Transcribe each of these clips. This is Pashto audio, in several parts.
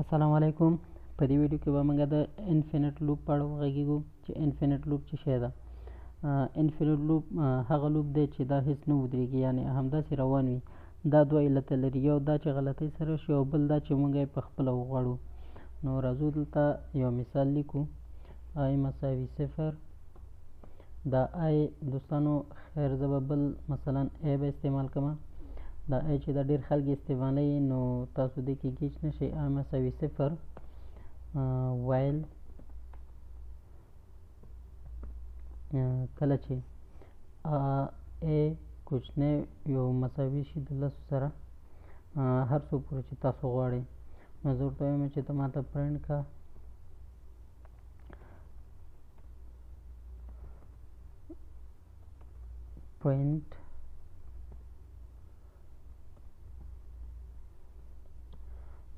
السلام علیکم. په دې ویډیو کې به موږ د infinite loop په اړه وغږیږو چې infinite loop څه شی ده. infinite loop هغه loop دی چې دا هیڅ نه ودرېږي، یعنې همداسې روان وي. دا دوه علته لري، یو دا چې غلطۍ سره شي او بل دا چې موږ یې په خپله وغواړو. نو راځو دلته یو مثال لیکو، i مساوي 0. دا i دوستانو خیر زه به بل مثلا a به استعمال کړم. دا a چې دا ډېر خلک استعمالوي، نو تاسو دې کې ګیچ نه شئ. i مساوي 0 while کله چې a کوچنی یو مساوي شي د 10 سره، هر څو پورې چې تاسو غواړئ. نو زه ورته وایم چې ته ماته پرنټ کړه پرنټ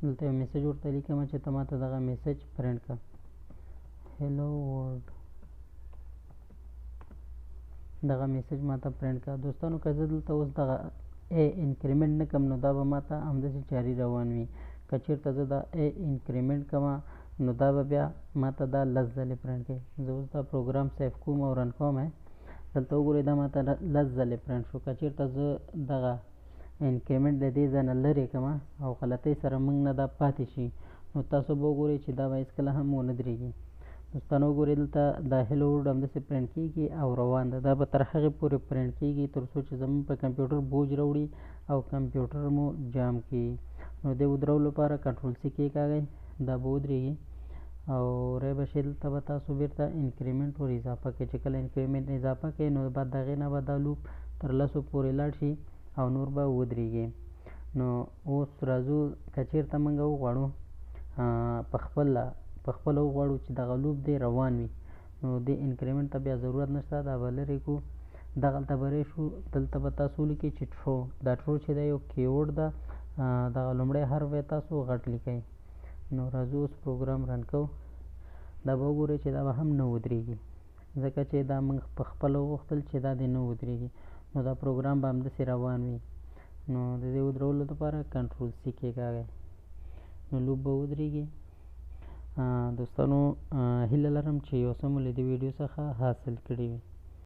دلته یو message ورته لیکم چې ته ماته دغه message print کړه، hello world. دغه message ماته پرنټ کړه. دوستانو که زه دلته اوس دغه a increment نه کړم نو دا به ماته همداسې جاري روان وي. که چېرته زه دا a increment کړم نو دا به بیا ماته دا 10 ځلې پرنټ کړي. زه اوس دا پروګرام save کوم او run کوم. دلته وګورئ دا ماته 10 ځلې پرنټ شو. که چېرته زه دغه increment له دې ځای نه لرې کړم او غلطۍ سره موږ نه دا پاتې شي نو تاسو به وګورئ چې دا به هېڅکله هم ونه درېږي. دوستانو وګورئ دلته دا hello world همداسې پرنټ کېږي او روان ده. دا به تر هغې پورې پرنټ کېږي تر څو چې زموږ په کمپیوټر بوج راوړي او کمپیوټر مو جام کړي. نو د ودرولو لپاره control C کېکاږئ، دا به ودرېږي او ری به شي. دلته به تاسو بېرته increment ور اضافه کړئ. چې کله increment اضافه کړئ نو بعد د هغې نه به دا loop تر 10 پورې لاړ شي او نور به ودرېږي. نو اوس راځو که چېرته موږ وغواړو په خپله وغواړو چې دغه loop دې روان وي، نو دې increment ته بیا ضرورت نشته، دا به لرې کړو. دغلته به رې شو. دلته به تاسو ولیکئ چې true. دا true چې دی یو keyword ده، دغه لومړی حرف به تاسو غټ لیکئ. نو راځو اوس پروګرام run کوو. دا به وګورئ چې دا به هم نه ودرېږي، ځکه چې دا موږ په خپله وغوښتل چې دا دې نه ودرېږي. نو دا پروګرام به همداسې روان وي. نو د دې ودرولو لپاره control C کېکاږئ، نو loop به ودرېږي. دوستانو هیله لرم چې یو څه مو له دې ویډیو څخه حاصل کړي وي.